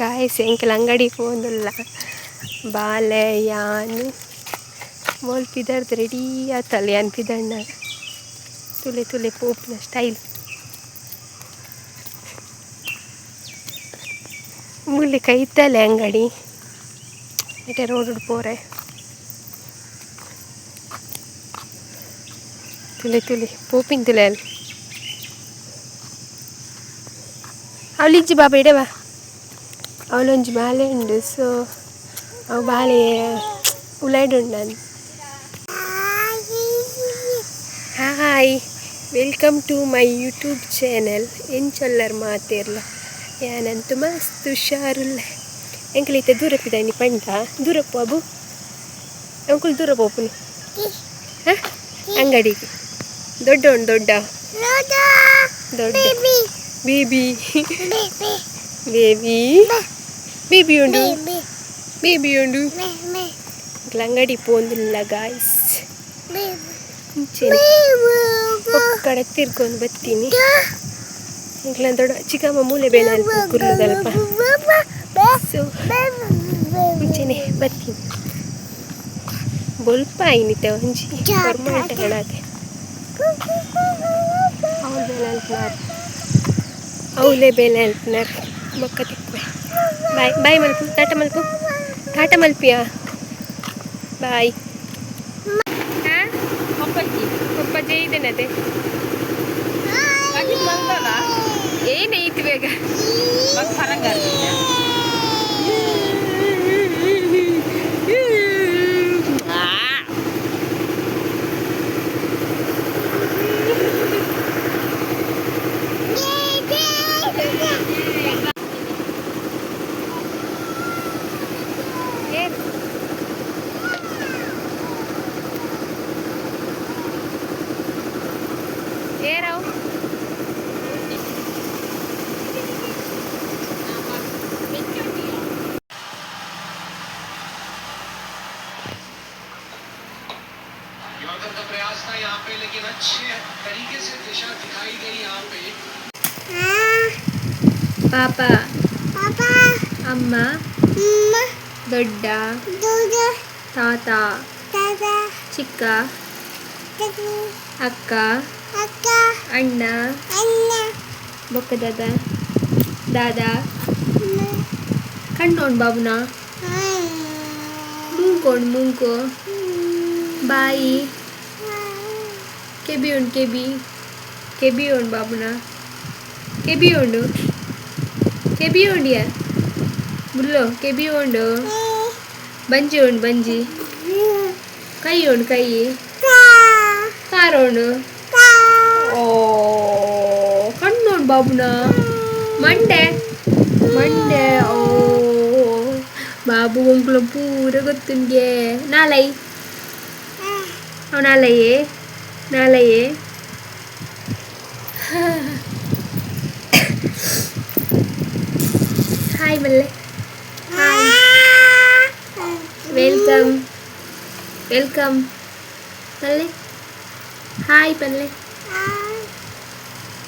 Guys ಎಂಕಲ್ ಅಂಗಡಿ ಪೋವೊಂದುಲ್ಲ ಬಾಲೆ ಯಾನ್ ಮೋಲ್ ಪಿದರ್ದ್ ರೆಡಿ ಆತಲ್ ಯಾನ್ ಪಿದರ್ನಾಗ ತುಲೆ ತುಲೆ ಪೋಪುನ ಸ್ಟೈಲ್ ಮೂಲೆ ಕೈತಲೆ ಅಂಗಡಿ ಇತ್ತೆ ರೋಡ್ ಪೋರೆ ತುಲೆ ತುಲೆ ಪೋಪಿನ ತುಲೆ ಅಲ್ಲಿ ಅವಳಿಜ್ಜಿ ಬಾಬಾ ಇಡೆ ಬಾ. ಅವಳೊಂಜಿ ಬಾಲೆ ಉಂಡು ಸೊ ಅವು ಬಾಲೆ ಉಲೈಡ್ ಉಂಡು. Hi, welcome to my YouTube channel. ಎಂಚೊಲ್ಲರ್ ಮಾತೇರ್ಲ? ಯಾನಂತು ಮಸ್ತ್ ಹುಷಾರುಲ್ಲೆ. ಎಂಕಲ್ ಇತ್ತೆ ದೂರ ಪಿದಾಯ್ನಿ ಪಂಡ ದೂರಪ್ಪು ಅಬು ಅಂಕುಲ್ ದೂರ ಪೋಪುನಿ ಅಂಗಡಿಗೆ. ದೊಡ್ಡ ಉಂಡು, ದೊಡ್ಡ ದೊಡ್ಡ ಬೇಬಿ ಬೇಬಿ ಬೇಬಿ ಉಂಡು, ಬೇಬಿ ಉಂಡು. ಅಂಗಡಿ ಪೋಂದಿಲ್ಲ ಗಾಯ್ಸ್. ಇಂಚೆನೆ ಕಡೆ ತಿರ್ಕೊಂಡು ಬತ್ತೀನಿ. ಎಂಕ್ಲ ದೊಡ್ಡ ಚಿಕ್ಕಮ್ಮ ಮೂಲೆ ಬೇಲೆ ಅಲ್ಪ ಕುರ್ಲುದಲ್ಪ. ಸೊ ಇಂಚೆನೆ ಬತ್ತೀನಿ. ಬೊಲ್ಪ ಐನಿತೆ ಒಂಜಿ ಫಾರ್ಮಾಲಿಟಿ. ಅವಳು ಬೇಲೆ ಅಲ್ಪನಾರ್, ಅವಳೇ ಬೇಲೆ ಅಲ್ಪನಾರ್. ಬೊಕ್ಕ ತಿಕ್ಕುವೆ. ಬಾಯ್ ಬಾಯ್ ಮಲ್ಪು, ಟಾಟ ಮಲ್ಪು, ಟಾಟ ಮಲ್ಪಿಯಾ? ಬಾಯ್. ಹಾಂ, ಪಪ್ಪ ಇದನ್ನತೆ ಏನೈತಿ ಬೇಗ. ಏನು ಏರಾವ್? यॉर्कर का प्रयास था यहाँ पे, लेकिन अच्छे तरीके से दिशा दिखाई गई यहाँ पे। ಪಾಪ, ಅಮ್ಮ, ದೊಡ್ಡ, ತಾತ, ಚಿಕ್ಕ, ಅಕ್ಕ, ಅಣ್ಣ, ಬೊಕ್ಕ ದಾದ ದಾದ. ಕಣ್ಣೋಣ್ ಬಾಬುನ, ಮೂಂಕೋಣ್ ಮೂಂಕು, ಬಾಯಿ, ಕೆಬಿ ಉಂಡು, ಕೆಬಿ ಕೆಬಿ ಉಂಡು ಬಾಬುನ, ಕೆಬಿ ಉಂಡು, ಕೆಬಿ ಉಂಡಿಯ ಬುಲ್ಲೋ, ಕೆಬಿ ಉಂಡು, ಬಂಜಿ ಉಂಡು, ಬಂಜಿ, ಕೈ ಉಂಡು, ಕೈ, ಕಾರ ಉಂಡು. ಓ, ಕಣ್ಣು ಬಾಬುನ, ಮಂಡೆ ಮಂಡೆ. ಓ ಬಾಬು, ಒಂಕ್ಲ ಪೂರ ಗೊತ್ತುನ್ಗೆ. ನಾಲೈ ಅವು, ನಾಲೈಯೇ ನಾಲೈಯೇ. ಹಾಯ್ ಮಲ್ಲೆ, ಹಾಯ್, welcome welcome ಪಲ್ಲೆ, ಹಾಯ್ ಪಲ್ಲೆ.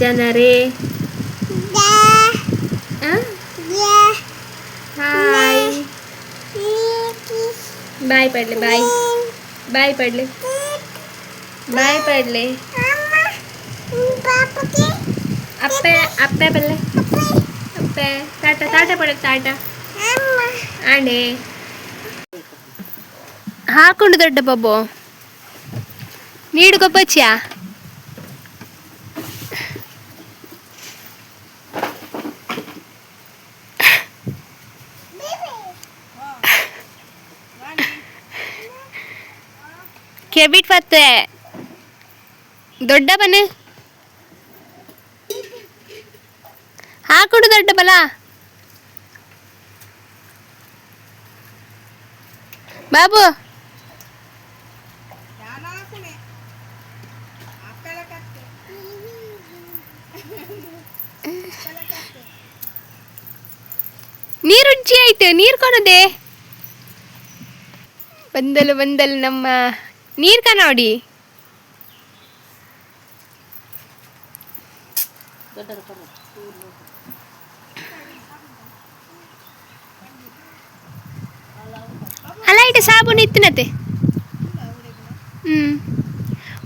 ಜನರೇ, ಹಾಯ್, ಬಾಯ್ ಪಡ್ಲೆ, ಬಾಯ್ ಬಾಯ್ ಪಡ್ಲೆ, ಬಾಯ್ ಪಡ್ಲೆ. ಅಪ್ಪೆ ಅಪ್ಪೆ ಪಲ್ಲೆ, ಅಪ್ಪೆ, ಟಾಟಾ ಟಾಟಾ ಪಡ, ಟಾಟಾ. ಆಂಡೆ ಹಾಕೊಂಡು ದೊಡ್ಡ ಬಾಬು ನೀಡು ಕೊಪ್ಪಚ್ಚಿಯಾ. ಕೆಬಿಟ್ ಪತ್ತೆ ದೊಡ್ಡ ಬನ್ನಿ ಹಾಕೊಂಡು ದೊಡ್ಡ ಬಲ ಬಾಬು. ನೀರು ರುಚಿ ಆಯ್ತು, ನೀರು ಕೊಡದೆ ಬಂದಲು ಬಂದಲು ನಮ್ಮ ನೀರು ಕನೋಡಿ. ಕೋಡೆ ಸಾಬೂನು ಇತ್ತಿನತೆ.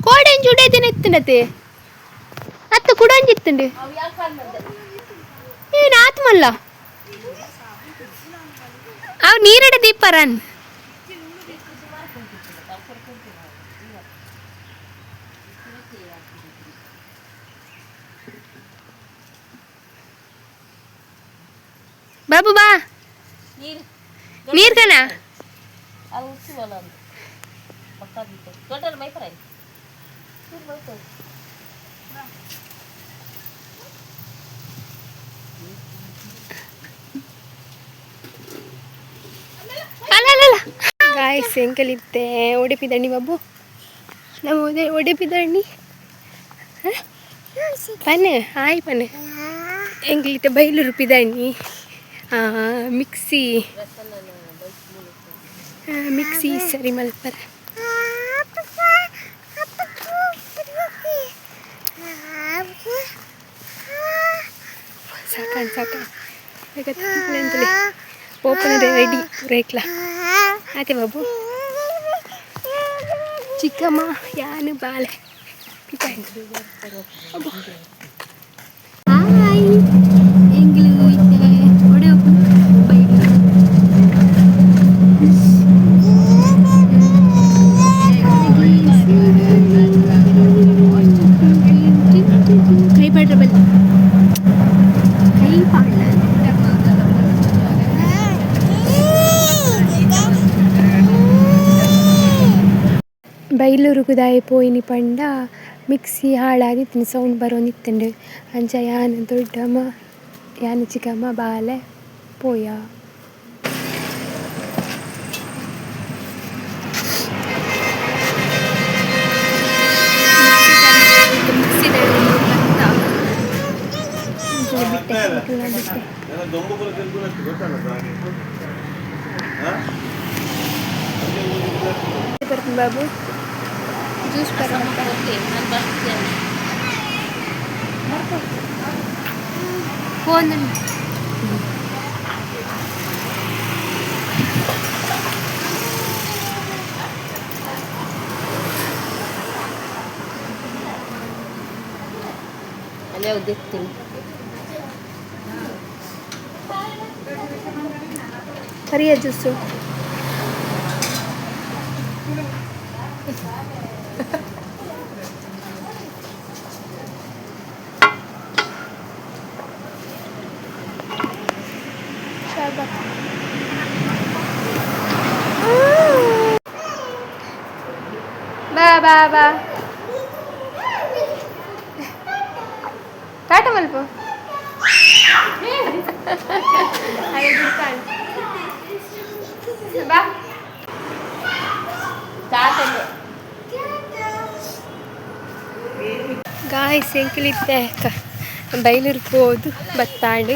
ಕೋಡೆ ಇಂಚು ಉಡೇದಿನ ಇತ್ತಿನತೆ ಅತ್ತ ಕುಡಂಜಿ ಇತ್ತುಂಡು. ಏನು ಆತ್ಮಲ್ಲ ಅವು ನೀರಡ ದೀಪರನ್. ಬಾಬು ಬಾ, ನೀರ್ ಕಣ. ಅಲ್ಲ ಅಲ್ಲ ಅಲ್ಲ ಗಾಯ್ಸ್, ಎಂಕಲಿತ್ತೆ ಉಡುಪಿ ದಂಡಿ ಬಾಬು. ನಮ್ಮ ಉಡುಪಿ ದಂಡಿ ಪನ್ನೆ ಹಾಯ್ ಪನ್ನೆ. ಎಂಕಲಿತ್ತೆ ಬೈಲೂರು ಪಿದಾಣಿ ಮಿಕ್ಸಿ ಮಿಕ್ಸಿ ಸರಿ ಮಲ್ಪರೆ. ಸಾಕಾಣ್ ಸಾಕಾಣ್ ಎಂತಲೇ ಓಪನ್ ರೆಡಿ ರೇಕ್ಲ ಆತೆ ಬಾಬು. ಚಿಕ್ಕಮ್ಮ ಯಾನು ಬಾಲೆ. ಹಾಯ್, ಎಂಗ್ಲು ಇತ್ತೆ ಒಡೆ ಬೈಲು. ಕೈ ಪಾಡ್ರ ಬಲ್ಲಿ ಕೈ ಪಾಡ್ಲ. ಬೈಲೂರುಗು ದಾಯೆ ಪೋಯಿನಿ ಪಂಡ ಮಿಕ್ಸಿ ಹಾಳಾದಿತ್ತಿನ, ಸೌಂಡ್ ಬರೋಂದಿತ್ತುಂಡು. ಅಂಚ ಯಾನ್ ದೊಡ್ಡಮ್ಮ ಯಾನ್ ಚಿಕ್ಕಮ್ಮ ಬಾಲೆ ಪೋಯ. ಮಿಕ್ಸಿ ಬಿಟ್ಟೆ ಬಿಟ್ಟೆ. ಬರ್ತೀನಿ ಬಾಬು, ಜ್ಯೂಸ್ ಬರತ್ತ. ಫೋನ್. ಅಲ್ಲಿ ಯಾವ್ದು ಎತ್ತೀನಿ. ಕರಿಯ ಜ್ಯೂಸು. ಶರ್ಬತ್. ಬಾ ಬಾ ಬಾ, ಟಾಟಾ ಮಲ್ಪ. ಅದೇ ದುಡ್ಡು. ಬಾ. ಗಾಯ್ಸ್, ಎಂಕಲಿತ್ತೆ ಬೈಲೂರು ಪೋದು ಬತ್ತಾಂಡು.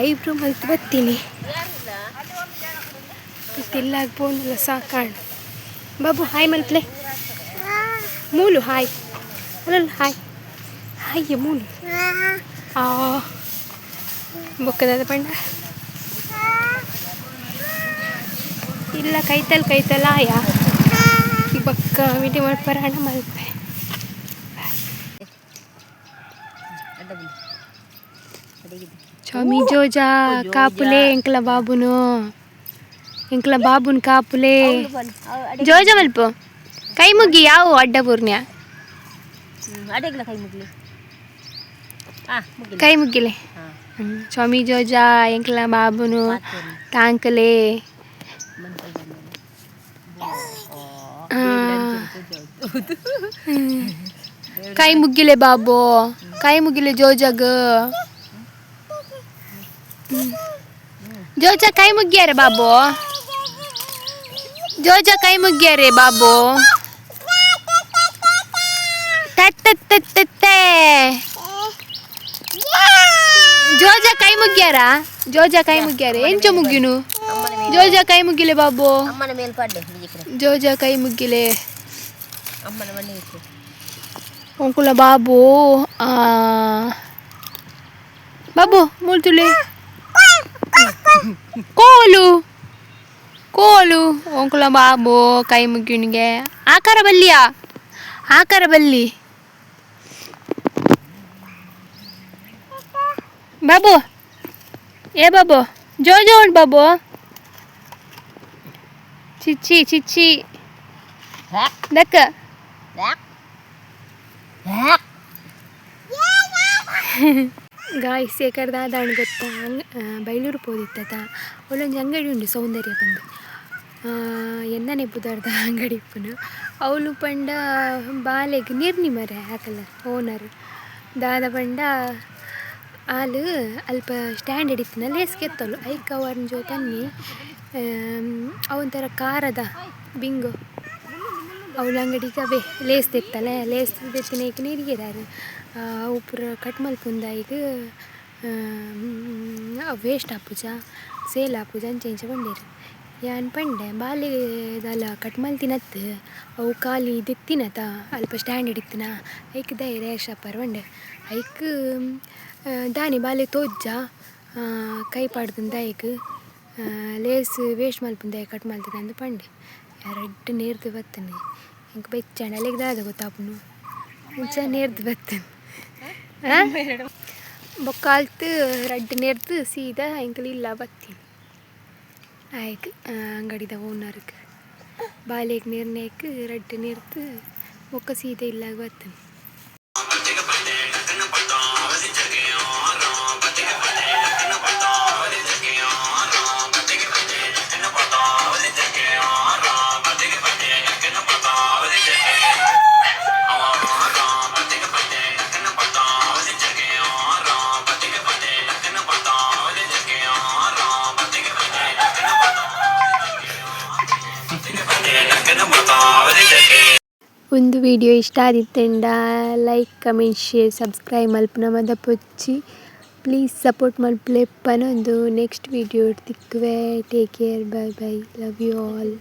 ಐಬ್ರೋ ಮಲ್ತ್ ಬತ್ತೀನಿ ತಿಲ್ಲಾಗ ಪೋಂದಲ್ಲ ಸಾಕಾಂಡು. ಬಾಬು ಹಾಯ್ ಮಲ್ಪ್ಲೆ ಮೂಲು. ಹಾಯ್ ಅಲ್ಲಲ್ಲ, ಹಾಯ್ ಹಾಯ್ ಮೂಲು. ಆ ಬೊಕ್ಕದ ಪಂಡ ಇಲ್ಲ. ಕೈತಲ್ ಕೈತಲ್ ಆಯ ಬಕ್ಕ ವಿಟಿ ಮಲ್ಪರ ಹಣ ಮಲ್ಪೆ. ಸ್ವಾಮಿ ಜೋಜಾ ಕಾಪುಲೆ, ಎಂಕಲ ಬಾಬುನು, ಎಂಕಲ ಬಾಬುನ್ ಕಾಪುಲೆ. ಜೋಜ ಮಲ್ಪ, ಕೈ ಮುಗ್ಗಿ. ಯಾವ ಅಡ್ಡ ಪೂರ್ಣ್ಯ. ಅಡೆಗ್ಲ ಕೈ ಮುಗ್ಲಿ. ಹಾ ಮುಗಿಲಿ. ಕೈ ಮುಗ್ಗಿಲೆ. ಸ್ವಾಮಿ ಜೋಜಾ ಎಂಕಲ ಬಾಬುನು ತಾಂಕಲೆ. ಕೈ ಮುಗ್ಗಿಲೆ ಬಾಬು, ಕೈ ಮುಗಿಲೆ ಜೋಜಗ್. ಜೋಜ ಕೈ ಮುಗ್ಗ್ಯಾರೆ ಬಾಬು. ಜೋಜ ಕೈ ಮುಗ್ಗ್ಯಾರೆ ಬಾಬು. ತತ್ತೆ ಜೋಜ ಕೈ ಮುಗ್ಗ್ಯಾರ. ಜೋಜ ಕೈ ಮುಗ್ಗ್ಯಾರೆ. ಎಂಚ ಮುಗ್ಗಿನು? ಜೋಜ ಕೈ ಮುಗ್ಗಿಲೆ ಬಾಬು. ಅಮ್ಮನ ಮೇಲೆ ಪಡ್ಡೆ ಬಿಜಿಕ್ರೆ. ಜೋಜ ಕೈ ಮುಗ್ಗಿಲೆ. ಅಮ್ಮನ ಮನೆ ಇತ್ತು. ಅಂಕುಲ ಬಾಬು. ಆ ಬಾಬು ಮೂಲ್ತುಲೆ ಕೋಲು. ಕೋಲು ಓಂಕುಲ ಬಾಬು ಕೈ ಮುಗಿಯುನಿಗೆ ಆಕಾರ ಬಲ್ಲಿಯಾ ಆಕಾರ ಬಲ್ಲಿ ಬಾಬು ಏ ಬಾಬು ಜೋ ಜೋ ಉಂಟು ಬಾಬು ಚಿಚ್ಚಿ ಚಿಚ್ಚಿ ದಕ್ಕ. ಗಾಯ್ಸ್, ಏಕರ್ದ ದಾಣ ಗೊತ್ತಾ? ಬೈಲೂರು ಪೋದಿತ್ತದ, ಅವಳೊಂಜಿ ಅಂಗಡಿ ಉಂಡು ಸೌಂದರ್ಯ ಪಂದ್. ಎನ್ನನೆ ಪುದರ್ದ ಅಂಗಡಿ ಇಪ್ಪುನು. ಅವಳು ಪಂಡ ಬಾಲೆಗ್ ನಿರ್ನಿ ಮರೆ ಆಕಲ್ಲ ಓನರ್. ದಾದ ಪಂಡ ಆಲ್ ಅಲ್ಪ ಸ್ಟ್ಯಾಂಡರ್ಡ್ ಇತ್ತಿನ ಲೇಸ್ ಕೆತ್ತಲು ಐಕ್ ಅವು ಪನ್ನಿ ಅವೊಂಥರ ಖಾರದ ಬಿಂಗೋ. ಅವಳ ಅಂಗಡಿಗೆ ಅವೇ ಲೇಸ್ ದೆತ್ತಲೆ. ಲೇಸ್ ದೆತ್ತಿನೈಕ್ ನೀರ್ಗಿರಾರು ಅವು ಪೂರ ಕಟ್ ಮಲ್ಪುಂದಾಯಿಗ್ ಅವು ವೇಸ್ಟ್ ಆಪುಜ, ಸೇಲ್ ಆಪುಜ, ಅಂಚ ಇಂಚ ಪಂಡೆರ್. ಯಾನ್ ಪಂಡೆ ಬಾಲೆ ದಾಲ ಕಟ್ ಮಲ್ತಿನತ್, ಅವು ಖಾಲಿ ದೆತ್ತಿನತ ಅಲ್ಪ ಸ್ಟ್ಯಾಂಡರ್ಡ್ ಇತ್ತಿನ ಐಕ್ ದಾಯೆ ರೇಶ್ ಆಪರ್ ಪಂಡೆ. ಐಕ್ ದಾನಿ ಬಾಲೆ ತೋಜ್ಜ, ಕೈ ಪಾಡ್ದು ದಾಯೆಗ್ ಲೇಸ್ ವೇಸ್ಟ್ ಮಲ್ಪುಂದಾಯೆ ಕಟ್ ಮಲ್ತದಂದು ಪಂಡೆ. ರಡ್ಡ್ ನೇರ್ದು ಬತ್ತನೆ ಎಂಕ್ ಬೆಚ್ಚಾಂಡ್. ಅಲೆಗ್ ದಾದ ಗೊತ್ತಾಪುಂಡು ಅಂಚ ನೇರ್ದು ಬತ್ತನೆ. ಬೊಕ್ಕ ಅಲ್ತ್ ರಡ್ಡ್ ನೇರ್ದು ಸೀದಾ ಎಂಕುಲು ಇಲ್ಲ ಬತ್ತಿ. ಆಯ್ಕ್ ಅಂಗಡಿದ ಓನರ್ಗ್ ಬಾಲೆಗ್ ನಿರ್ಣಯಕ್ಕೆ ರಡ್ಡ್ ನೇರ್ದು ಬೊಕ್ಕ ಸೀದಾ ಇಲ್ಲಾಗ ಬತ್ತನೆ. ಒಂದು ವಿಡಿಯೋ ಇಷ್ಟ ಆದಿತ್ತೆಂಡ ಲೈಕ್, ಕಮೆಂಟ್, ಶೇರ್, ಸಬ್ಸ್ಕ್ರೈಬ್ ಮಲ್ಪುನ ಮದಪೊಚ್ಚಿ. ಪ್ಲೀಸ್ ಸಪೋರ್ಟ್ ಮಲ್ಪುಲೆ ಪನೊಂದು ನೆಕ್ಸ್ಟ್ ವಿಡಿಯೋ ತಿಕ್ಕುವೆ. Take care, bye bye, love you all.